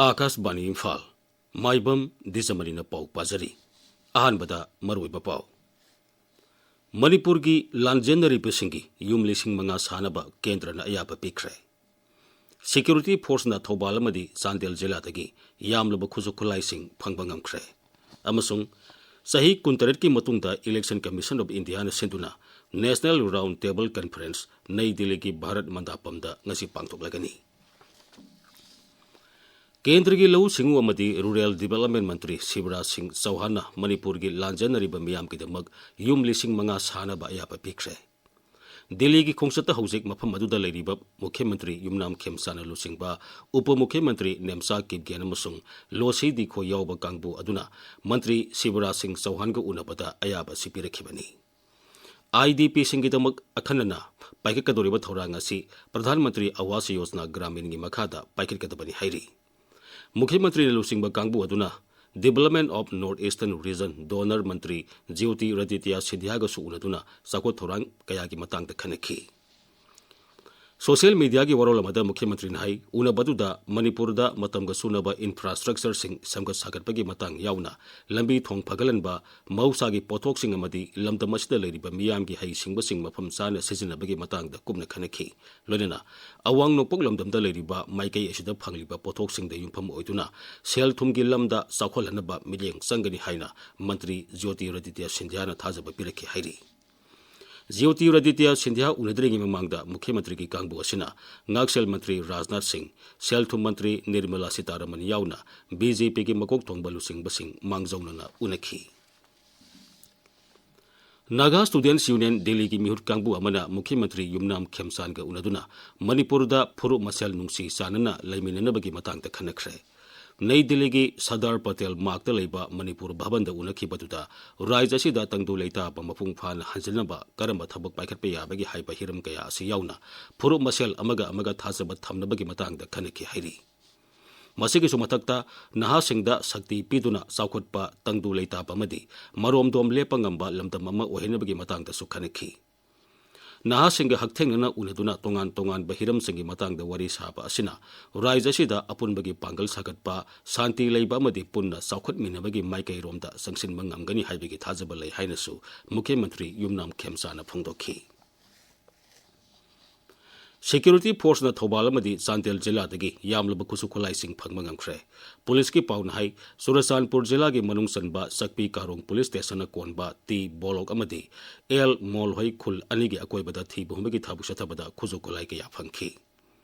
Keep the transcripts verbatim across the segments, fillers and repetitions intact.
ꯑꯥꯀꯥꯁꯕꯥꯅꯤ ꯏꯝꯐꯥꯜ꯫ ꯃꯥꯏꯕꯝ ꯗꯤꯖꯃꯅꯤꯅ ꯄꯥꯎ ꯄꯥꯖꯔꯤ꯫ ꯑꯍꯥꯟꯕꯗ ꯃꯔꯨꯑꯣꯏꯕ ꯄꯥꯎ꯫ ꯃꯅꯤꯄꯨꯔꯒꯤ ꯂꯥꯟꯖꯦꯟꯅꯔꯤꯕꯁꯤꯡꯒꯤ ꯌꯨꯝ ꯂꯤꯁꯤꯡ ꯃꯉꯥ ꯁꯥꯅꯕ ꯀꯦꯟꯗ꯭ꯔꯅ ꯑꯌꯥꯕ ꯄꯤꯈ꯭ꯔꯦ꯫ ꯁꯦꯀ꯭ꯌꯨꯔꯤꯇꯤ ꯐꯣꯔꯁꯅ ꯊꯧꯕꯥꯜ ꯑꯃꯗꯤ ꯆꯥꯟꯗꯦꯜ ꯖꯤꯂꯥꯗꯒꯤ ꯌꯥꯝꯂꯕ ꯈꯨꯠꯁꯨ ꯈꯨꯠꯂꯥꯏꯁꯤꯡ ꯐꯪꯕ ꯉꯝꯈ꯭ꯔꯦ꯫ ꯑꯃꯁꯨꯡ ꯆꯍꯤ ꯀꯨꯟꯇꯔꯦꯠꯀꯤ ꯃꯇꯨꯡꯗ Election Commission of Indiaꯅ ꯁꯤꯟꯗꯨꯅ National Round Table Conference ꯅꯩ ꯗꯤꯜꯂꯤꯒꯤ ꯚꯥꯔꯠ ꯃꯟꯗꯥꯄꯝꯗ ꯉꯁꯤ ꯄꯥꯡꯊꯣꯛꯂꯒꯅꯤ꯫ ꯀꯦꯟꯗ꯭ꯔꯒꯤ ꯂꯧꯎ ꯁꯤꯡꯎ ꯑꯃꯗꯤ ꯔꯨꯔꯦꯜ ꯗꯤꯕꯦꯂꯞꯃꯦꯟ ꯃꯟꯇ꯭ꯔꯤ ꯁꯤꯕꯔꯥꯖ ꯁꯤꯡ ꯆꯧꯍꯥꯟꯅ ꯃꯅꯤꯄꯨꯔꯒꯤ ꯂꯥꯟꯖꯦꯟꯅꯔꯤꯕ ꯃꯤꯌꯥꯝꯒꯤꯗꯃꯛ ꯌꯨꯝ ꯂꯤꯁꯤꯡ ꯃꯉꯥ ꯁꯥꯅꯕ ꯑꯌꯥꯕ ꯄꯤꯈ꯭ꯔꯦ꯫ ꯗꯤꯜꯂꯤꯒꯤ ꯈꯣꯡꯆꯠꯇ ꯍꯧꯖꯤꯛ ꯃꯐꯝ ꯑꯗꯨꯗ ꯂꯩꯔꯤꯕ ꯃꯨꯈ꯭ꯌ ꯃꯟꯇ꯭ꯔꯤ ꯌꯨꯝꯅꯥꯝ ꯈꯦꯝꯆꯥꯟꯅ ꯂꯨꯆꯤꯡꯕ ꯎꯄ ꯃꯨꯈ꯭ꯌ ꯃꯟꯇ꯭ꯔꯤ ꯅꯦꯝꯆꯥ ꯀꯤꯞꯒꯦꯟ ꯑꯃꯁꯨꯡ ꯂꯣꯁꯤ ꯗꯤꯈꯣ ꯌꯥꯎꯕ ꯀꯥꯡꯕꯨ ꯑꯗꯨꯅ ꯃꯟꯇ꯭ꯔꯤ ꯁꯤꯕꯔꯥꯖ ꯁꯤꯡ ꯆꯧꯍꯥꯟꯒ ꯎꯅꯕꯗ ꯑꯌꯥꯕ ꯑꯁꯤ ꯄꯤꯔꯛꯈꯤꯕꯅꯤ꯫ IDPꯁꯤꯡꯒꯤꯗꯃꯛ ꯑꯈꯟꯅꯅ ꯄꯥꯏꯈꯠꯀꯗꯧꯔꯤꯕ ꯊꯧꯔꯥꯡ ꯑꯁꯤ ꯄ꯭ꯔꯙꯥꯟ ꯃꯟꯇ꯭ꯔꯤ ꯑꯋꯥꯁ ꯌꯣꯖꯅꯥ ꯒ꯭ꯔꯥꯃꯤꯟꯒꯤ ꯃꯈꯥꯗ ꯄꯥꯏꯈꯠꯀꯗꯕꯅꯤ ꯍꯥꯏꯔꯤ꯫ ꯃꯨꯈ꯭ꯌ ꯃꯟꯇ꯭ꯔꯤꯅ ꯂꯨꯆꯤꯡꯕ ꯀꯥꯡꯕꯨ ꯑꯗꯨꯅ Development of North Eastern Region donor ꯃꯟꯇ꯭ꯔꯤ ꯖ꯭ꯌꯣꯇꯤꯔꯥꯗꯤꯇ꯭ꯌ ꯁꯤꯟꯙ꯭ꯌꯥꯒꯁꯨ ꯎꯅꯗꯨꯅ ꯆꯥꯎꯈꯠ ꯊꯧꯔꯥꯡ ꯀꯌꯥꯒꯤ ꯃꯇꯥꯡꯗ ꯈꯟꯅꯈꯤ꯫ ꯁꯣꯁꯤꯌꯦꯜ ꯃꯤꯗꯤꯌꯥꯒꯤ ꯋꯥꯔꯣꯜ ꯑꯃꯗ ꯃꯨꯈ꯭ꯌ ꯃꯟꯇ꯭ꯔꯤꯅ ꯍꯥꯏ, ꯎꯅꯕ ꯑꯗꯨꯗ ꯃꯅꯤꯄꯨꯔꯗ ꯃꯇꯝꯒ ꯆꯨꯅꯕ ꯏꯟꯐ꯭ꯔꯥꯁ꯭ꯇ꯭ꯔꯛꯆꯔꯁꯤꯡ ꯁꯦꯝꯒꯠ ꯁꯥꯒꯠꯄꯒꯤ ꯃꯇꯥꯡ ꯌꯥꯎꯅ ꯂꯝꯕꯤ ꯊꯣꯡ ꯐꯒꯠꯍꯟꯕ, ꯃꯍꯧꯁꯥꯒꯤ ꯄꯣꯠꯊꯣꯛꯁꯤꯡ ꯑꯃꯗꯤ ꯂꯝꯗꯝ ꯑꯁꯤꯗ ꯂꯩꯔꯤꯕ ꯃꯤꯌꯥꯝꯒꯤ ꯍꯩꯁꯤꯡꯕꯁꯤꯡ ꯃꯐꯝ ꯆꯥꯅ ꯁꯤꯖꯤꯟꯅꯕꯒꯤ ꯃꯇꯥꯡꯗ ꯀꯨꯞꯅ ꯈꯟꯅꯈꯤ꯫ ꯂꯣꯏꯅꯅ ꯑꯋꯥꯡ ꯅꯣꯡꯄꯣꯛ ꯂꯝꯗꯝꯗ ꯂꯩꯔꯤꯕ ꯃꯥꯏꯀꯩ ꯑꯁꯤꯗ ꯐꯪꯂꯤꯕ ꯄꯣꯠꯊꯣꯛꯁꯤꯡꯗ ꯌꯨꯝꯐꯝ ꯑꯣꯏꯗꯨꯅ ꯁꯦꯜ ꯊꯨꯝꯒꯤ ꯂꯝꯗ ꯆꯥꯎꯈꯠꯍꯟꯅꯕ ꯃꯤꯠꯌꯦꯡ ꯆꯪꯒꯅꯤ ꯍꯥꯏꯅ ꯃꯟꯇ꯭ꯔꯤ ꯖ꯭ꯌꯣꯇꯤꯔꯥꯗꯤꯇ꯭ꯌ ꯁꯤꯟꯙ꯭ꯌꯥꯅ ꯊꯥꯖꯕ ꯄꯤꯔꯛꯈꯤ ꯍꯥꯏꯔꯤ꯫ ꯖ꯭ꯌꯣꯇꯤꯔꯥꯗꯤꯇ꯭ꯌ ꯁꯤꯟꯙ꯭ꯌꯥ ꯎꯅꯗ꯭ꯔꯤꯉꯩ ꯃꯃꯥꯡꯗ ꯃꯨꯈ꯭ꯌ ꯃꯟꯇ꯭ꯔꯤꯒꯤ ꯀꯥꯡꯕꯨ ꯑꯁꯤꯅ ꯉꯥꯛꯁꯦꯜ ꯃꯟꯇ꯭ꯔꯤ ꯔꯥꯖꯅꯥꯊ ꯁꯤꯡ, ꯁꯦꯜ ꯊꯨꯝ ꯃꯟꯇ꯭ꯔꯤ ꯅꯤꯔꯃꯂꯥ ꯁꯤꯇꯥꯔꯥꯃꯟ ꯌꯥꯎꯅ BJPꯒꯤ ꯃꯀꯣꯛ ꯊꯣꯡꯕ ꯂꯨꯆꯤꯡꯕꯁꯤꯡ ꯃꯥꯡꯖꯧꯅꯅ ꯎꯅꯈꯤ꯫ Naga Students Union ꯗꯤꯜꯂꯤꯒꯤ ꯃꯤꯍꯨꯠ ꯀꯥꯡꯕꯨ ꯑꯃꯅ ꯃꯨꯈ꯭ꯌ ꯃꯟꯇ꯭ꯔꯤ ꯌꯨꯝꯅꯥꯝ ꯈꯦꯝꯆꯥꯟꯒ ꯎꯅꯗꯨꯅ ꯃꯅꯤꯄꯨꯔꯗ ꯐꯨꯔꯨꯞ ꯃꯁꯦꯜ ꯅꯨꯡꯁꯤ ꯆꯥꯟꯅꯅ ꯂꯩꯃꯤꯟꯅꯅꯕꯒꯤ ꯃꯇꯥꯡꯗ ꯈꯟꯅꯈ꯭ꯔꯦ꯫ ꯅꯩ ꯗꯤꯜꯂꯤꯒꯤ ꯁꯔꯗꯥꯔ ꯄꯇꯦꯜ ꯃꯥꯔꯛꯇ ꯂꯩꯕ ꯃꯅꯤꯄꯨꯔ ꯚꯕꯟꯗ ꯎꯅꯈꯤꯕꯗꯨꯗ ꯔꯥꯖ꯭ꯌ ꯑꯁꯤꯗ ꯇꯪꯗꯨ ꯂꯩꯇꯥꯕ ꯃꯄꯨꯡ ꯐꯥꯅ ꯍꯟꯖꯤꯟꯅꯕ ꯀꯔꯝꯕ ꯊꯕꯛ ꯄꯥꯏꯈꯠꯄ ꯌꯥꯕꯒꯦ ꯍꯥꯏꯕ ꯍꯤꯔꯝ ꯀꯌꯥ ꯑꯁꯤ ꯌꯥꯎꯅ ꯐꯨꯔꯨꯞ ꯃꯁꯦꯜ ꯑꯃꯒ ꯑꯃꯒ ꯊꯥꯖꯕ ꯊꯝꯅꯕꯒꯤ ꯃꯇꯥꯡꯗ ꯈꯟꯅꯈꯤ ꯍꯥꯏꯔꯤ꯫ ꯃꯁꯤꯒꯤꯁꯨ ꯃꯊꯛꯇ ꯅꯍꯥꯁꯤꯡꯗ ꯁꯛꯇꯤ ꯄꯤꯗꯨꯅ ꯆꯥꯎꯈꯠꯄ, ꯇꯪꯗꯨ ꯂꯩꯇꯥꯕ ꯑꯃꯗꯤ ꯃꯔꯣꯝꯗꯣꯝ ꯂꯦꯞꯄ ꯉꯝꯕ ꯂꯝꯗꯝ ꯑꯃ ꯑꯣꯏꯍꯟꯅꯕꯒꯤ ꯃꯇꯥꯡꯗꯁꯨ ꯈꯟꯅꯈꯤ꯫ ꯅꯍꯥꯁꯤꯡꯒ ꯍꯛꯊꯦꯡꯅꯅ ꯎꯅꯗꯨꯅ ꯇꯣꯉꯥꯟ ꯇꯣꯉꯥꯟꯕ ꯍꯤꯔꯝꯁꯤꯡꯒꯤ ꯃꯇꯥꯡꯗ ꯋꯥꯔꯤ ꯁꯥꯕ ꯑꯁꯤꯅ ꯔꯥꯖ꯭ꯌ ꯑꯁꯤꯗ ꯑꯄꯨꯟꯕꯒꯤ ꯄꯥꯡꯒꯜ ꯁꯥꯒꯠꯄ, ꯁꯥꯟꯇꯤ ꯂꯩꯕ ꯑꯃꯗꯤ ꯄꯨꯟꯅ ꯆꯥꯎꯈꯠꯃꯤꯟꯅꯕꯒꯤ ꯃꯥꯏꯀꯩꯔꯣꯝꯗ ꯆꯪꯁꯤꯟꯕ ꯉꯝꯒꯅꯤ ꯍꯥꯏꯕꯒꯤ ꯊꯥꯖꯕ ꯂꯩ ꯍꯥꯏꯅꯁꯨ ꯃꯨꯈ꯭ꯌ ꯃꯟꯇ꯭ꯔꯤ ꯌꯨꯝꯅꯥꯝ ꯈꯦꯝꯆꯥꯅ ꯐꯣꯡꯗꯣꯛꯈꯤ꯫ Security forceꯅ ꯊꯧꯕꯥꯜ ꯑꯃꯗꯤ ꯆꯥꯟꯗꯦꯜ ꯖꯤꯂꯥꯗꯒꯤ ꯌꯥꯝꯂꯕ ꯈꯨꯠꯁꯨ ꯈꯨꯠꯂꯥꯏꯁꯤꯡ ꯐꯪꯕ ꯉꯝꯈ꯭ꯔꯦ꯫ ꯄꯨꯂꯤꯁꯀꯤ ꯄꯥꯎꯅ ꯍꯥꯏ, ꯆꯨꯔꯆꯥꯟꯄꯨꯔ ꯖꯤꯂꯥꯒꯤ ꯃꯅꯨꯡ ꯆꯟꯕ ꯆꯛꯄꯤ ꯀꯥꯔꯣꯡ ꯄꯨꯂꯤꯁ ꯁ꯭ꯇꯦꯁꯟꯅ ꯀꯣꯟꯕ ꯇꯤ ꯕꯣꯂꯣꯛ ꯑꯃꯗꯤ ꯑꯦꯜ ꯃꯣꯜꯍꯣꯏ ꯈꯨꯜ ꯑꯅꯤꯒꯤ ꯑꯀꯣꯏꯕꯗ ꯊꯤꯕ ꯍꯨꯝꯕꯒꯤ ꯊꯕꯛ ꯆꯠꯊꯕꯗ ꯈꯨꯠꯁꯨ ꯈꯨꯠꯂꯥꯏ ꯀꯌꯥ ꯐꯪꯈꯤ꯫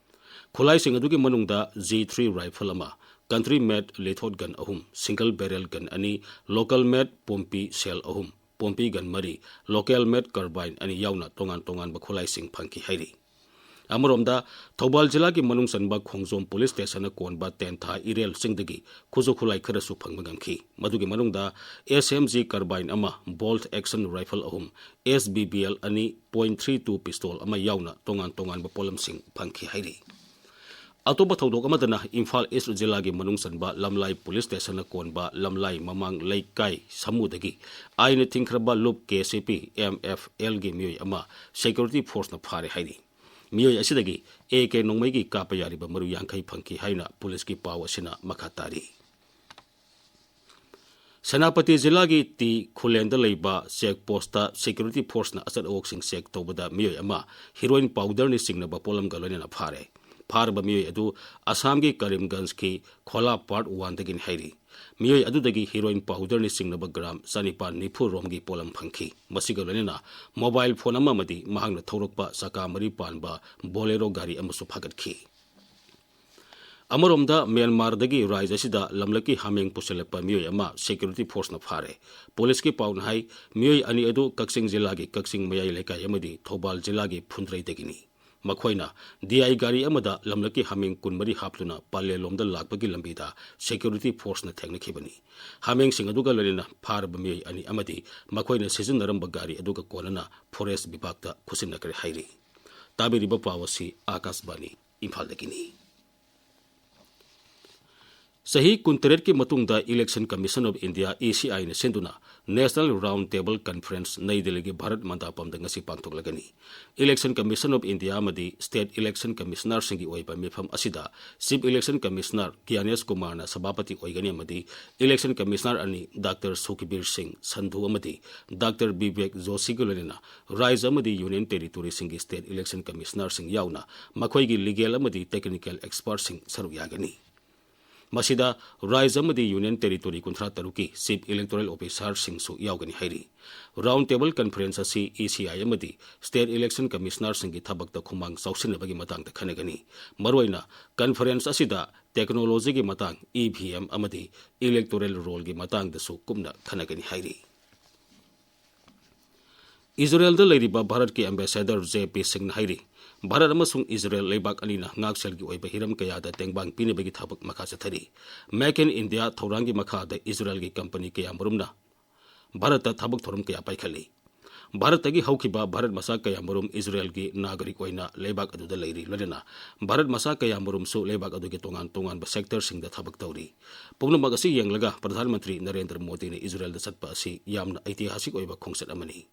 ꯈꯨꯠꯂꯥꯏꯁꯤꯡ ꯑꯗꯨꯒꯤ ꯃꯅꯨꯡꯗ G three rifle ꯑꯃ, country made lithoth gun ꯑꯍꯨꯝ, single barrel gun ꯑꯅꯤ, local made ꯄꯣꯝꯄꯤ shell ꯑꯍꯨꯝ, ꯄꯣꯝꯄꯤ gun ꯃꯔꯤ, local made carbine ꯑꯅꯤ ꯌꯥꯎꯅ ꯇꯣꯉꯥꯟ ꯇꯣꯉꯥꯟꯕ ꯈꯨꯠꯂꯥꯏꯁꯤꯡ ꯐꯪꯈꯤ ꯍꯥꯏꯔꯤ꯫ ꯑꯃꯔꯣꯝꯗ, ꯊꯧꯕꯥꯜ ꯖꯤꯂꯥꯒꯤ ꯃꯅꯨꯡ ꯆꯟꯕ ꯈꯣꯡꯖꯣꯝ ꯄꯨꯂꯤꯁ ꯁ꯭ꯇꯦꯁꯟꯅ ꯀꯣꯟꯕ ꯇꯦꯟꯊꯥ ꯏꯔꯦꯜ ꯆꯤꯡꯗꯒꯤ ꯈꯨꯠꯁꯨ ꯈꯨꯠꯂꯥꯏ ꯈꯔꯁꯨ ꯐꯪꯕ ꯉꯝꯈꯤ꯫ ꯃꯗꯨꯒꯤ ꯃꯅꯨꯡꯗ S M G carbine ꯑꯃ, bolt action rifle ꯑꯍꯨꯝ, S B B L ꯑꯅꯤ, point three two pistol ꯑꯃ ꯌꯥꯎꯅ ꯇꯣꯉꯥꯟ ꯇꯣꯉꯥꯟꯕ ꯄꯣꯠꯂꯝꯁꯤꯡ ꯐꯪꯈꯤ ꯍꯥꯏꯔꯤ꯫ ꯑꯇꯣꯞꯄ ꯊꯧꯗꯣꯛ ꯑꯃꯗꯅ ꯏꯝꯐꯥꯜ ꯏꯁ꯭ꯠ ꯖꯤꯂꯥꯒꯤ ꯃꯅꯨꯡ ꯆꯟꯕ ꯂꯝꯂꯥꯏ ꯄꯨꯂꯤꯁ ꯁ꯭ꯇꯦꯁꯟꯅ ꯀꯣꯟꯕ ꯂꯝꯂꯥꯏ ꯃꯃꯥꯡ ꯂꯩꯀꯥꯏ ꯁꯃꯨꯗꯒꯤ ꯑꯥꯏꯟꯅ ꯊꯤꯡꯈ꯭ꯔꯕ ꯂꯨꯞ K C P M F Lꯒꯤ ꯃꯤꯑꯣꯏ ꯑꯃ security forceꯅ ꯐꯥꯔꯦ ꯍꯥꯏꯔꯤ꯫ ꯃꯤꯑꯣꯏ ꯑꯁꯤꯗꯒꯤ A K ꯅꯣꯡꯃꯩꯒꯤ ꯀꯥꯞꯄ ꯌꯥꯔꯤꯕ ꯃꯔꯨ ꯌꯥꯡꯈꯩ ꯐꯪꯈꯤ ꯍꯥꯏꯅ ꯄꯨꯂꯤꯁꯀꯤ ꯄꯥꯎ ꯑꯁꯤꯅ ꯃꯈꯥ ꯇꯥꯔꯤ꯫ ꯁꯦꯅꯥꯄꯇꯤ ꯖꯤꯂꯥꯒꯤ ꯇꯤ ꯈꯨꯂꯦꯟꯗ ꯂꯩꯕ check postꯇ security forceꯅ ꯑꯆꯠ ꯑꯋꯣꯛꯁꯤꯡ check ꯇꯧꯕꯗ ꯃꯤꯑꯣꯏ ꯑꯃ heroin powderꯅ ꯆꯤꯡꯅꯕ ꯄꯣꯠꯂꯝꯒ ꯂꯣꯏꯅꯅ ꯐꯥꯔꯦ꯫ ꯐꯥꯔꯕ ꯃꯤꯑꯣꯏ ꯑꯗꯨ ꯑꯁꯥꯝꯒꯤ ꯀꯔꯤꯝꯒꯟꯖꯀꯤ ꯈꯣꯂꯥ part oneꯗꯒꯤꯅꯤ ꯍꯥꯏꯔꯤ꯫ ꯃꯤꯑꯣꯏ ꯑꯗꯨꯗꯒꯤ heroin powderꯅ ꯆꯤꯡꯅꯕ gram ꯆꯅꯤꯄꯥꯟ ꯅꯤꯐꯨ ꯔꯣꯝꯒꯤ ꯄꯣꯠꯂꯝ ꯐꯪꯈꯤ꯫ ꯃꯁꯤꯒ ꯂꯣꯏꯅꯅ mobile phone ꯑꯃ ꯑꯃꯗꯤ ꯃꯍꯥꯛꯅ ꯊꯧꯔꯛꯄ ꯆꯀꯥ ꯃꯔꯤ ꯄꯥꯟꯕ Bolero ꯒꯥꯔꯤ ꯑꯃꯁꯨ ꯐꯥꯒꯠꯈꯤ꯫ ꯑꯃꯔꯣꯝꯗ, ꯃ꯭ꯌꯥꯟꯃꯥꯔꯗꯒꯤ ꯔꯥꯖ꯭ꯌ ꯑꯁꯤꯗ ꯂꯝꯂꯛꯀꯤ ꯍꯥꯃꯦꯡ ꯄꯨꯁꯤꯜꯂꯛꯄ ꯃꯤꯑꯣꯏ ꯑꯃ security forceꯅ ꯐꯥꯔꯦ꯫ ꯄꯨꯂꯤꯁꯀꯤ ꯄꯥꯎꯅ ꯍꯥꯏ, ꯃꯤꯑꯣꯏ ꯑꯅꯤ ꯑꯗꯨ ꯀꯛꯆꯤꯡ ꯖꯤꯂꯥꯒꯤ ꯀꯛꯆꯤꯡ ꯃꯌꯥꯏ ꯂꯩꯀꯥꯏ ꯑꯃꯗꯤ ꯊꯧꯕꯥꯜ ꯖꯤꯂꯥꯒꯤ ꯐꯨꯟꯗ꯭ꯔꯩꯗꯒꯤꯅꯤ꯫ ꯃꯈꯣꯏꯅ D I ꯒꯥꯔꯤ ꯑꯃꯗ ꯂꯝꯂꯛꯀꯤ ꯍꯥꯃꯦꯡ ꯀꯨꯟꯃꯔꯤ ꯍꯥꯞꯇꯨꯅ ꯄꯂꯦꯜꯂꯣꯝꯗ ꯂꯥꯛꯄꯒꯤ ꯂꯝꯕꯤꯗ security forceꯅ ꯊꯦꯡꯅꯈꯤꯕꯅꯤ꯫ ꯍꯥꯃꯦꯡꯁꯤꯡ ꯑꯗꯨꯒ ꯂꯣꯏꯅꯅ ꯐꯥꯔꯕ ꯃꯤꯑꯣꯏ ꯑꯅꯤ ꯑꯃꯗꯤ ꯃꯈꯣꯏꯅ ꯁꯤꯖꯤꯟꯅꯔꯝꯕ ꯒꯥꯔꯤ ꯑꯗꯨꯒ ꯀꯣꯟꯅꯅ forest ꯕꯤꯚꯥꯒꯇ ꯈꯨꯠꯁꯤꯟꯅꯈ꯭ꯔꯦ ꯍꯥꯏꯔꯤ꯫ ꯇꯥꯕꯤꯔꯤꯕ ꯄꯥꯎ ꯑꯁꯤ ꯑꯥꯀꯥꯁꯕꯥꯅꯤ ꯏꯝꯐꯥꯜꯗꯒꯤꯅꯤ꯫ ꯆꯍꯤ ꯀꯨꯟꯇꯔꯦꯠꯀꯤ ꯃꯇꯨꯡꯗ Election Commission of India, E C I ꯅ ꯁꯤꯟꯗꯨꯅ National Round Table Conference ꯅꯩ ꯗꯤꯜꯂꯤꯒꯤ ꯚꯥꯔꯠ ꯃꯟꯗꯥꯄꯝꯗ ꯉꯁꯤ ꯄꯥꯡꯊꯣꯛꯂꯒꯅꯤ꯫ Election Commission of India ꯑꯃꯗꯤ State Election Commissionerꯁꯤꯡꯒꯤ ꯑꯣꯏꯕ ꯃꯤꯐꯝ ꯑꯁꯤꯗ Chief Election Commissioner ꯒ꯭ꯌꯥꯅꯦꯁ ꯀꯨꯃꯥꯔꯅ ꯁꯚꯥꯄꯇꯤ ꯑꯣꯏꯒꯅꯤ ꯑꯃꯗꯤ Election Commissioner ꯑꯅꯤ ꯗꯥꯛꯇꯔ ꯁꯨꯈꯕꯤꯔ ꯁꯤꯡ ꯁꯟꯙꯨ ꯑꯃꯗꯤ ꯗꯥꯛꯇꯔ ꯕꯤꯕꯦꯛ ꯖꯣꯁꯤꯒ ꯂꯣꯏꯅꯅ ꯔꯥꯖ꯭ꯌ ꯑꯃꯗꯤ Union Territoryꯁꯤꯡꯒꯤ State Election Commissionerꯁꯤꯡ ꯌꯥꯎꯅ ꯃꯈꯣꯏꯒꯤ legal ꯑꯃꯗꯤ technical expertꯁꯤꯡ ꯁꯔꯨꯛ ꯌꯥꯒꯅꯤ꯫ ꯃꯁꯤꯗ ꯔꯥꯖ꯭ꯌ ꯑꯃꯗꯤ Union Territory ꯀꯨꯟꯊ꯭ꯔꯥ ꯇꯔꯨꯛꯀꯤ Chief Electoral Officerꯁꯤꯡꯁꯨ ꯌꯥꯎꯒꯅꯤ ꯍꯥꯏꯔꯤ꯫ Round Table Conference ꯑꯁꯤ E C I ꯑꯃꯗꯤ State Election Commissionerꯁꯤꯡꯒꯤ ꯊꯕꯛꯇ ꯈꯨꯃꯥꯡ ꯆꯥꯎꯁꯤꯟꯅꯕꯒꯤ ꯃꯇꯥꯡꯗ ꯈꯟꯅꯒꯅꯤ꯫ ꯃꯔꯨꯑꯣꯏꯅ conference ꯑꯁꯤꯗ technologyꯒꯤ ꯃꯇꯥꯡ, E V M ꯑꯃꯗꯤ electoral rollꯒꯤ ꯃꯇꯥꯡꯗꯁꯨ ꯀꯨꯞꯅ ꯈꯟꯅꯒꯅꯤ ꯍꯥꯏꯔꯤ꯫ ꯏꯖꯔꯦꯜꯗ ꯂꯩꯔꯤꯕ ꯚꯥꯔꯠꯀꯤ ambassador J P ꯁꯤꯡꯅ ꯍꯥꯏꯔꯤ, ꯚꯥꯔꯠ ꯑꯃꯁꯨꯡ ꯏꯖꯔꯦꯜ ꯂꯩꯕꯥꯛ ꯑꯅꯤꯅ ꯉꯥꯛꯁꯦꯜꯒꯤ ꯑꯣꯏꯕ ꯍꯤꯔꯝ ꯀꯌꯥꯗ ꯇꯦꯡꯕꯥꯡ ꯄꯤꯅꯕꯒꯤ ꯊꯕꯛ ꯃꯈꯥ ꯆꯠꯊꯔꯤ꯫ Make in India ꯊꯧꯔꯥꯡꯒꯤ ꯃꯈꯥꯗ ꯏꯖꯔꯦꯜꯒꯤ company ꯀꯌꯥ ꯃꯔꯨꯝꯅ ꯚꯥꯔꯠꯇ ꯊꯕꯛ ꯊꯧꯔꯝ ꯀꯌꯥ ꯄꯥꯏꯈꯠꯂꯤ꯫ ꯚꯥꯔꯠꯇꯒꯤ ꯍꯧꯈꯤꯕ ꯚꯥꯔꯠ ꯃꯆꯥ ꯀꯌꯥ ꯃꯔꯨꯝ ꯏꯖꯔꯦꯜꯒꯤ ꯅꯥꯒꯔꯤꯛ ꯑꯣꯏꯅ ꯂꯩꯕꯥꯛ ꯑꯗꯨꯗ ꯂꯩꯔꯤ, ꯂꯣꯏꯅꯅ ꯚꯥꯔꯠ ꯃꯆꯥ ꯀꯌꯥ ꯃꯔꯨꯝꯁꯨ ꯂꯩꯕꯥꯛ ꯑꯗꯨꯒꯤ ꯇꯣꯉꯥꯟ ꯇꯣꯉꯥꯟꯕ sectorꯁꯤꯡꯗ ꯊꯕꯛ ꯇꯧꯔꯤ꯫ ꯄꯨꯝꯅꯃꯛ ꯑꯁꯤ ꯌꯦꯡꯂꯒ ꯄ꯭ꯔꯙꯥꯟ ꯃꯟꯇ꯭ꯔꯤ ꯅꯔꯦꯟꯗ꯭ꯔ ꯃꯣꯗꯤꯅ ꯏꯖꯔꯦꯜꯗ ꯆꯠꯄ ꯑꯁꯤ ꯌꯥꯝꯅ ꯑꯩꯇꯤꯍꯥꯁꯤꯛ ꯑꯣꯏꯕ ꯈꯣꯡꯆꯠ ꯑꯃꯅꯤ꯫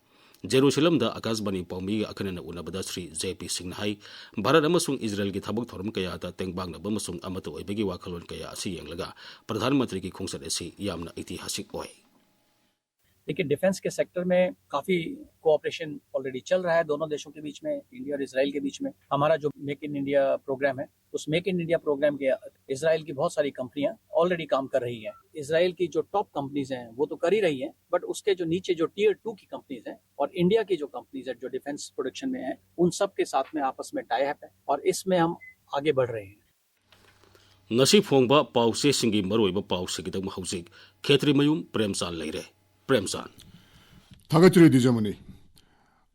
ꯖꯦꯔꯨꯁꯂꯝꯗ ꯑꯥꯀꯥꯁꯕꯥꯅꯤ ꯄꯥꯎꯃꯤꯒ ꯑꯈꯟꯅꯅ ꯎꯅꯕꯗ ꯁ꯭ꯔꯤ J P ꯁꯤꯡꯅ ꯍꯥꯏ, ꯚꯥꯔꯠ ꯑꯃꯁꯨꯡ ꯏꯖꯔꯦꯜꯒꯤ ꯊꯕꯛ ꯊꯧꯔꯝ ꯀꯌꯥꯗ ꯇꯦꯡꯕꯥꯡꯅꯕ ꯑꯃꯁꯨꯡ ꯑꯃꯠꯇ ꯑꯣꯏꯕꯒꯤ ꯋꯥꯈꯜꯂꯣꯟ ꯀꯌꯥ ꯑꯁꯤ ꯌꯦꯡꯂꯒ ꯄ꯭ꯔꯙꯥꯟ ꯃꯟꯇ꯭ꯔꯤꯒꯤ ꯈꯣꯡꯆꯠ ꯑꯁꯤ ꯌꯥꯝꯅ ꯑꯩꯇꯤꯍꯥꯁꯤꯛ ꯑꯣꯏ꯫ देखिए, डिफेंस के सेक्टर में काफी कोऑपरेशन ऑलरेडी चल रहा है दोनों देशों के बीच में, इंडिया और इसराइल के बीच में। हमारा जो मेक इन इंडिया प्रोग्राम है, उस मेक इन इंडिया प्रोग्राम के इसराइल की बहुत सारी कंपनियां ऑलरेडी काम कर रही हैं। इसराइल की जो टॉप कंपनीज हैं वो तो कर ही रही हैं, बट उसके जो नीचे जो टीयर टू की कंपनीज हैं और इंडिया की जो कंपनीज है जो डिफेंस प्रोडक्शन में है, उन सब के साथ में आपस में टाई अप है और इसमें हम आगे बढ़ रहे हैं। ꯉꯁꯤ ꯐꯣꯡꯕ ꯄꯥꯎꯆꯦꯁꯤꯡꯒꯤ ꯃꯔꯨꯑꯣꯏꯕ ꯄꯥꯎꯁꯤꯡꯒꯤꯗꯃꯛ ꯍꯧꯖꯤꯛ ꯈꯦꯇ꯭ꯔꯤꯃꯌꯨꯝ ꯄ꯭ꯔꯦꯝꯆꯥꯟ ꯂꯩꯔꯦ꯫ ꯄ꯭ꯔꯦꯝꯆꯥꯟ꯫ ꯊꯥꯒꯠꯆꯔꯤ ꯗꯤꯖꯃꯅꯤ꯫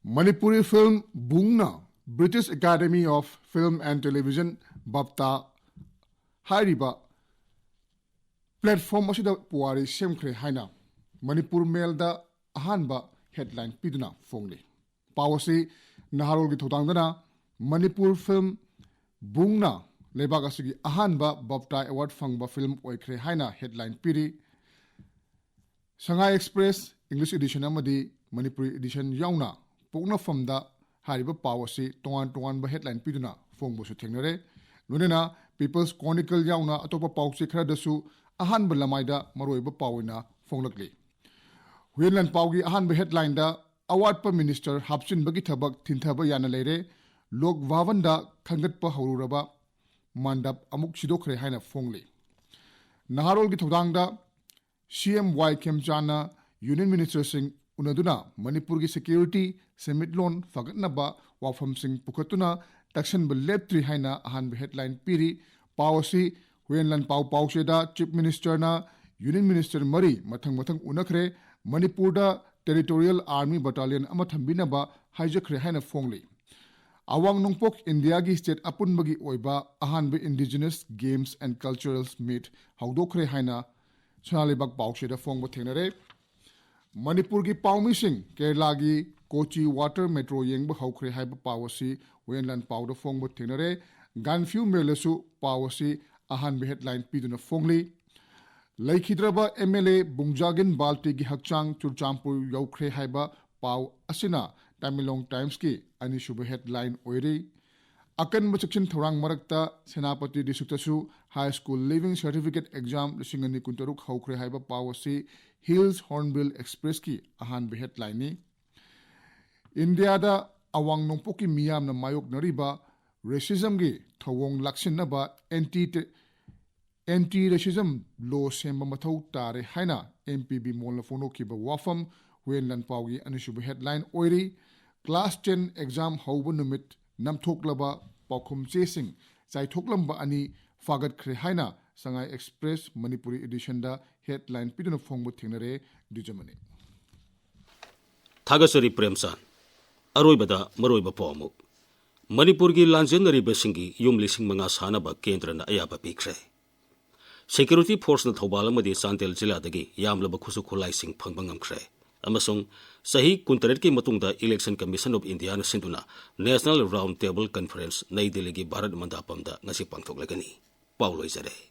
ꯃꯅꯤꯄꯨꯔꯤ ꯐꯤꯜꯝ ꯕꯨꯡꯅ British Academy of Film and Television, BAFTA ꯍꯥꯏꯔꯤꯕ platform ꯑꯁꯤꯗ ꯄꯨꯋꯥꯔꯤ ꯁꯦꯝꯈ꯭ꯔꯦ ꯍꯥꯏꯅ ꯃꯅꯤꯄꯨꯔ ꯃꯦꯜꯗ ꯑꯍꯥꯟꯕ headline ꯄꯤꯗꯨꯅ ꯐꯣꯡꯂꯤ꯫ ꯄꯥꯎ ꯑꯁꯤ ꯅꯍꯥꯔꯣꯜꯒꯤ ꯊꯧꯗꯥꯡꯗꯅ ꯃꯅꯤꯄꯨꯔ ꯐꯤꯜꯝ ꯕꯨꯡꯅ ꯂꯩꯕꯥꯛ ꯑꯁꯤꯒꯤ ꯑꯍꯥꯟꯕ ꯕꯥꯞꯇꯥ ꯑꯦꯋꯥꯔꯗ ꯐꯪꯕ ꯐꯤꯂꯝ ꯑꯣꯏꯈ꯭ꯔꯦ ꯍꯥꯏꯅ ꯍꯦꯗꯂꯥꯏꯟ ꯄꯤꯔꯤ꯫ ꯁꯉꯥꯏ ꯑꯦꯛꯁꯄ꯭ꯔꯦꯁ ꯏꯪꯂꯤꯁ ꯏꯗꯤꯁꯟ ꯑꯃꯗꯤ ꯃꯅꯤꯄꯨꯔꯤ ꯏꯗꯤꯁꯟ ꯌꯥꯎꯅ ꯄꯣꯛꯅꯐꯝꯗ ꯍꯥꯏꯔꯤꯕ ꯄꯥꯎ ꯑꯁꯤ ꯇꯣꯉꯥꯟ ꯇꯣꯉꯥꯟꯕ ꯍꯦꯗꯂꯥꯏꯟ ꯄꯤꯗꯨꯅ ꯐꯣꯡꯕꯁꯨ ꯊꯦꯡꯅꯔꯦ꯫ ꯂꯣꯏꯅꯅ ꯄꯤꯄꯜꯁ ꯀ꯭ꯔꯣꯅꯤꯀꯜ ꯌꯥꯎꯅ ꯑꯇꯣꯞꯄ ꯄꯥꯎꯆꯦ ꯈꯔꯗꯁꯨ ꯑꯍꯥꯟꯕ ꯂꯃꯥꯏꯗ ꯃꯔꯨꯑꯣꯏꯕ ꯄꯥꯎ ꯑꯣꯏꯅ ꯐꯣꯡꯂꯛꯂꯤ꯫ ꯍꯨꯏꯌꯦꯟ ꯂꯥꯟꯄꯥꯎꯒꯤ ꯑꯍꯥꯟꯕ ꯍꯦꯗꯂꯥꯏꯟꯗ ꯑꯋꯥꯠꯄ ꯃꯤꯅꯤꯁꯇꯔ ꯍꯥꯞꯆꯤꯟꯕꯒꯤ ꯊꯕꯛ ꯊꯤꯟꯊꯕ ꯌꯥꯅ ꯂꯩꯔꯦ, ꯂꯣꯛ ꯚꯥꯕꯟꯗ ꯈꯟꯒꯠꯄ ꯍꯧꯔꯨꯔꯕ ꯃꯥꯟꯗꯞ ꯑꯃꯨꯛ ꯁꯤꯗꯣꯛꯈ꯭ꯔꯦ ꯍꯥꯏꯅ ꯐꯣꯡꯂꯤ꯫ ꯅꯍꯥꯔꯣꯜꯒꯤ ꯊꯧꯗꯥꯡꯗ ꯁꯤ ꯑꯦꯝ ꯋꯥꯏ ꯈꯦꯝꯆꯥꯟꯅ ꯌꯨꯅꯤꯌꯟ ꯃꯤꯅꯤꯁꯇꯔꯁꯤꯡ ꯎꯅꯗꯨꯅ ꯃꯅꯤꯄꯨꯔꯒꯤ ꯁꯦꯀ꯭ꯌꯨꯔꯤꯇꯤ ꯁꯦꯟꯃꯤꯠꯂꯣꯟ ꯐꯒꯠꯅꯕ ꯋꯥꯐꯝꯁꯤꯡ ꯄꯨꯈꯠꯇꯨꯅ ꯇꯛꯁꯟꯕ ꯂꯦꯞꯇ꯭ꯔꯤ ꯍꯥꯏꯅ ꯑꯍꯥꯟꯕ ꯍꯦꯗꯂꯥꯏꯟ ꯄꯤꯔꯤ꯫ ꯄꯥꯎ ꯑꯁꯤ ꯍꯨꯏꯌꯦꯟ ꯂꯥꯟꯄꯥꯎ ꯄꯥꯎꯆꯦꯗ ꯆꯤꯐ ꯃꯤꯅꯤꯁꯇꯔꯅ ꯌꯨꯅꯤꯌꯟ ꯃꯤꯅꯤꯁꯇꯔ ꯃꯔꯤ ꯃꯊꯪ ꯃꯊꯪ ꯎꯅꯈ꯭ꯔꯦ, ꯃꯅꯤꯄꯨꯔꯗ ꯇꯦꯔꯤꯇꯣꯔꯤꯌꯦꯜ ꯑꯥꯔꯃꯤ ꯕꯠꯇꯥꯂꯤꯌꯟ ꯑꯃ ꯊꯝꯕꯤꯅꯕ ꯍꯥꯏꯖꯈ꯭ꯔꯦ ꯍꯥꯏꯅ ꯐꯣꯡꯂꯤ꯫ ꯑꯋꯥꯡ ꯅꯣꯡꯄꯣꯛ ꯏꯟꯗꯤꯌꯥꯒꯤ ꯁ꯭ꯇꯦꯠ ꯑꯄꯨꯟꯕꯒꯤ ꯑꯣꯏꯕ ꯑꯍꯥꯟꯕ ꯏꯟꯗꯤꯖꯤꯅꯁ ꯒꯦꯝꯁ ꯑꯦꯟ ꯀꯜꯆꯔꯦꯜ ꯃꯤꯠ ꯍꯧꯗꯣꯛꯈ꯭ꯔꯦ ꯍꯥꯏꯅ ꯁꯅꯥ ꯂꯩꯕꯥꯛ ꯄꯥꯎꯆꯦꯗ ꯐꯣꯡꯕ ꯊꯦꯡꯅꯔꯦ꯫ ꯃꯅꯤꯄꯨꯔꯒꯤ ꯄꯥꯎꯃꯤꯁꯤꯡ ꯀꯦꯔꯂꯥꯒꯤ ꯀꯣꯆꯤ ꯋꯥꯇꯔ ꯃꯦꯇ꯭ꯔꯣ ꯌꯦꯡꯕ ꯍꯧꯈ꯭ ꯔꯦ ꯍꯥꯏꯕ ꯄꯥꯎ ꯑꯁꯤ ꯍꯨꯏꯌꯦꯟ ꯂꯥꯟꯄꯥꯎꯗ ꯐꯣꯡꯕ ꯊꯦꯡꯅꯔꯦ꯫ ꯒꯥꯟꯐ꯭ꯌꯨ ꯃꯦꯜꯗꯁꯨ ꯄꯥꯎ ꯑꯁꯤ ꯑꯍꯥꯟꯕ ꯍꯦꯗꯂꯥꯏꯟ ꯄꯤꯗꯨꯅ ꯐꯣꯡꯂꯤ꯫ ꯂꯩꯈꯤꯗ꯭ꯔꯕ ꯑꯦꯝ ꯑꯦꯜ ꯑꯦ ꯕꯨꯡꯖꯥꯒꯤꯟ ꯕꯥꯜꯇꯤꯒꯤ ꯍꯛꯆꯥꯡ ꯆꯨꯔꯆꯥꯟꯄꯨꯔ ꯌꯧꯈ꯭ꯔꯦ ꯍꯥꯏꯕ ꯄꯥꯎ ꯑꯁꯤꯅ ꯇꯃꯦꯡꯂꯣꯡ ꯇꯥꯏꯝꯁꯀꯤ ꯑꯅꯤꯁꯨꯕ ꯍꯦꯗꯂꯥꯏꯟ ꯑꯣꯏꯔꯤ꯫ ꯑꯀꯟꯕ ꯆꯦꯛꯁꯤꯟ ꯊꯧꯔꯥꯡ ꯃꯔꯛꯇ ꯁꯦꯅꯥꯄꯇꯤ ꯗꯤꯁꯇ꯭ꯔꯤꯛꯇꯁꯨ high school leaving certificate exam ꯂꯤꯁꯤꯡ ꯑꯅꯤ ꯀꯨꯟꯇꯔꯨꯛ ꯍꯧꯈ꯭ꯔꯦ ꯍꯥꯏꯕ ꯄꯥꯎ ꯑꯁꯤ ꯍꯤꯜꯁ ꯍꯣꯔꯟꯕꯤꯜ ꯑꯦꯛꯁꯄ꯭ꯔꯦꯁꯀꯤ ꯑꯍꯥꯟꯕ ꯍꯦꯗꯂꯥꯏꯟꯅꯤ꯫ ꯏꯟꯗꯤꯌꯥꯗ ꯑꯋꯥꯡ ꯅꯣꯡꯄꯣꯛꯀꯤ ꯃꯤꯌꯥꯝꯅ ꯃꯥꯌꯣꯛꯅꯔꯤꯕ ꯔꯦꯁꯤꯖꯝꯒꯤ ꯊꯧꯑꯣꯡ ꯂꯥꯛꯁꯤꯟꯅꯕ ꯑꯦꯟꯇꯤ ꯑꯦꯟꯇꯤ ꯔꯦꯁꯤꯖꯝ ꯂꯣ ꯁꯦꯝꯕ ꯃꯊꯧ ꯇꯥꯔꯦ ꯍꯥꯏꯅ ꯑꯦꯝ ꯄꯤ ꯕꯤꯃꯣꯜꯅ ꯐꯣꯡꯗꯣꯛꯈꯤꯕ ꯋꯥꯐꯝ ꯍꯨꯏꯌꯦꯟ ꯂꯥꯟꯄꯥꯎꯒꯤ ꯑꯅꯤꯁꯨꯕ ꯍꯦꯗꯂꯥꯏꯟ ꯑꯣꯏꯔꯤ꯫ ꯀ꯭ꯂꯥꯁ ꯇꯦꯟ ꯑꯦꯛꯖꯥꯝ ꯍꯧꯕ ꯅꯨꯃꯤꯠ ꯅꯝꯊꯣꯛꯂꯕ ꯄꯥꯎꯈꯨꯝ ꯆꯦꯁꯤꯡ ꯆꯥꯏꯊꯣꯛꯂꯝꯕ ꯑꯅꯤ ꯐꯥꯒꯠꯈ꯭ꯔꯦ ꯍꯥꯏꯅ ꯁꯉꯥꯏ ꯑꯦꯛꯁꯄ꯭ꯔꯦꯁ ꯃꯅꯤꯄꯨꯔꯤ ꯏꯗꯤꯁꯟꯗ ꯍꯦꯗꯂꯥꯏꯟ ꯄꯤꯗꯨꯅ ꯐꯣꯡꯕ ꯊꯦꯡꯅꯔꯦ꯫ ꯗꯤꯖꯃꯅꯤ꯫ ꯊꯥꯒꯠꯆꯔꯤ ꯄ꯭ꯔꯦꯝꯆꯥꯟ꯫ ꯑꯔꯣꯏꯕꯗ ꯃꯔꯨꯑꯣꯏꯕ ꯄꯥꯎ ꯑꯃꯨꯛ꯫ ꯃꯅꯤꯄꯨꯔꯒꯤ ꯂꯥꯟꯖꯦꯟꯅꯔꯤꯕꯁꯤꯡꯒꯤ ꯌꯨꯝ ꯂꯤꯁꯤꯡ ꯃꯉꯥ ꯁꯥꯅꯕ ꯀꯦꯟꯗ꯭ꯔꯅ ꯑꯌꯥꯕ ꯄꯤꯈ꯭ꯔꯦ꯫ ꯁꯦꯀ꯭ꯌꯨꯔꯤꯇꯤ ꯐꯣꯔꯁꯅ ꯊꯧꯕꯥꯜ ꯑꯃꯗꯤ ꯆꯥꯟꯗꯦꯜ ꯖꯤꯂꯥꯗꯒꯤ ꯌꯥꯝꯂꯕ ꯈꯨꯠꯁꯨ ꯈꯨꯠꯂꯥꯏꯁꯤꯡ ꯐꯪꯕ ꯉꯝꯈ꯭ꯔꯦ꯫ ꯑꯃꯁꯨꯡ ꯆꯍꯤ ꯀꯨꯟꯇꯔꯦꯠꯀꯤ ꯃꯇꯨꯡꯗ Election Commission of Indiaꯅ ꯁꯤꯟꯗꯨꯅ National Round Table Conference ꯅꯩ ꯗꯤꯜꯂꯤꯒꯤ ꯚꯥꯔꯠ ꯃꯟꯗꯥꯄꯝꯗ ꯉꯁꯤ ꯄꯥꯡꯊꯣꯛꯂꯒꯅꯤ꯫ ꯄꯥꯎ ꯂꯣꯏꯖꯔꯦ꯫